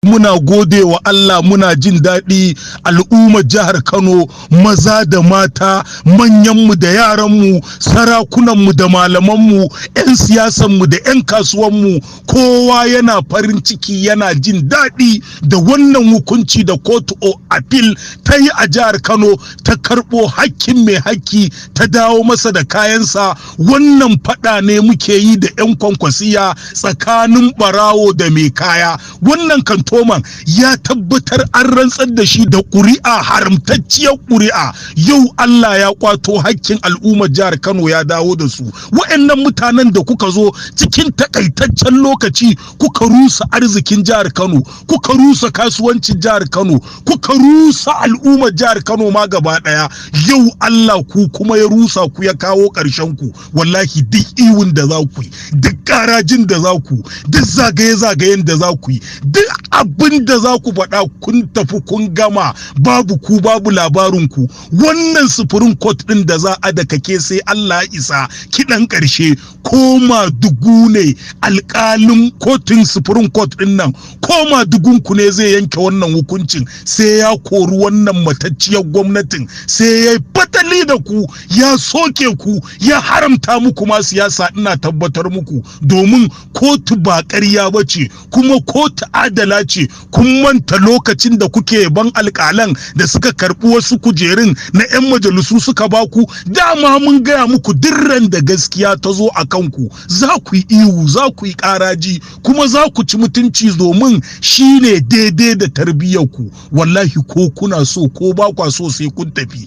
Muna gode wa Allah, muna jin daɗi. Al'ummar jihar Kano, maza da mata, manyanmu da yaranmu, sarakunanmu da malamanmu, 'yan siyasanmu da 'yan kasuwanmu, kowa yana farin ciki, yana jin daɗi da wannan hukunci da Court of Appeal ta yi a jihar Kano, ta karɓo hakkin mai hakki, ta dawo masa da kayansa. Wannan faɗa ne muke yi da 'yan Kwankwasiya tsakanin ɓarawo da mai kaya. Wannan kantoman ya tabbatar an rantsar da shi da ƙuri'a, haramtacciyar ƙuri'a. Yau Allah ya kwato hakkin al'ummar jihar Kano, ya dawo da su. Wa'annan mutanen da kuka zo cikin takaitaccen lokaci kuka rusa arzikin jihar Kano, kuka rusa kasuwancin jihar Kano, kuka rusa al'ummar jihar Kano ma gaba daya, yau Allah ku kuma ya rusa ku, ya kawo ƙarshen ku. Wallahi duk ihun da za ku yi, duk karajin da za ku, duk zagaye-zagayen da za ku yi, duk abin da za ku faɗa, kun tafi, kun gama, babu ku, babu labarin ku. Wannan Supreme Court ɗin da za a kake, sai Allah isa kiɗan ƙarshe. Koma dugu ne alƙalin kotun Supreme Court ɗin nan, koma dugun ku ne zai yanke wannan hukuncin, sai ya kori wannan matacciyar gwamnatin, sai ya fatali da ku, ya soke ku, ya haramta muku ma siyasa. Ina tabbatar muku, domin kotu ba ƙarya ba ce, kuma kotu adala ce. Kun manta lokacin da kuke ban alƙalan da suka karɓi wasu kujerun na 'yan majalisu suka baku dama? Mun gaya muku, duk ran da gaskiya ta zo a kanku, za ku yi ihu, za ku yi ƙaraji, kuma za ku ci mutunci, domin shi ne daidai da tarbiyyarku. Wallahi ko kuna so ko ba kwa so, sai kun tafi.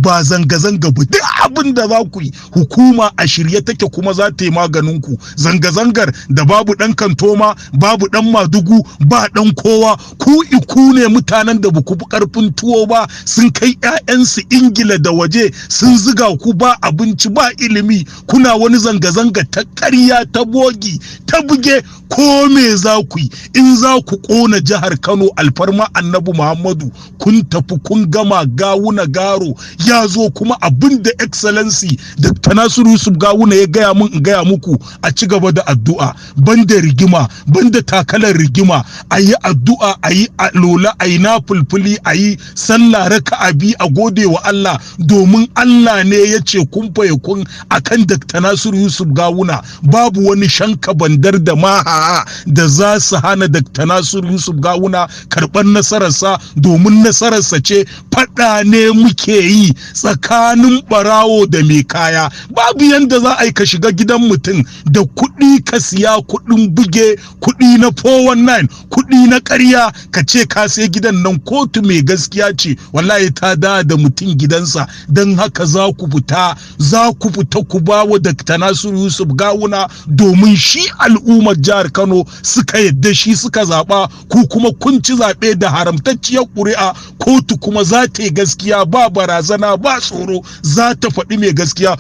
Ba zanga-zanga ba, duk abin da za ku yi, hukuma a shirye take, kuma za ta yi maganin ku. Zanga-zangar da babu ɗan kantoma, babu ɗan madugu, ba ɗan kowa, ku iku ne. Mutanen da baku fi ƙarfin tuwo ba, sun kai 'ya'yansu Ingila da waje, sun ziga ku, ba abinci, ba ilimi, kuna wani zanga-zanga ta ƙarya, ta bogi, ta buge. Ko me za ku yi? In za ku ƙona jihar Kano, alfarma Annabi Muhammadu, kun tafi, kun gama. Gawuna garo ya zo. Kuma abin da Excellency Dr. Nasiru Yusuf Gawuna ya gaya mun in gaya muku, a ci gaba da addu'a, banda rigima, banda takalar rigima. A yi addu'a, a yi lola, a yi nafulfuli, a yi sallah raka'a biyu, a gode wa Allah, domin Allah ne ya ce kun faye kun akan Dr. Nasiru Yusuf Gawuna. Babu wani shanka bandar da maha da za su hana Dr. Nasiru Yusuf Gawuna karɓar nasararsa, domin nasararsa ce. Faɗa ne muke yi tsakanin ɓarawo da mai kaya. Babu yanda za a yi ka shiga gidan mutum da kuɗi ka siya, kuɗin buge, kuɗi na 419, kuɗi na ƙarya, ka ce ka sai gidan nan. Kotu mai gaskiya ce, wallahi ta da mutum gidansa. Don haka za ku fita, za ku fita ku ba wa Dr. Nasiru Yusuf Gawuna, domin shi al'ummar jihar Kano suka yadda shi, suka zaɓa. Ku kuma kun ci zaɓe da haramtacciyar ƙuri'a. Kotu kuma za ta yi gaskiya, ba barazana, ba tsoro, za ta faɗi mai gaskiya.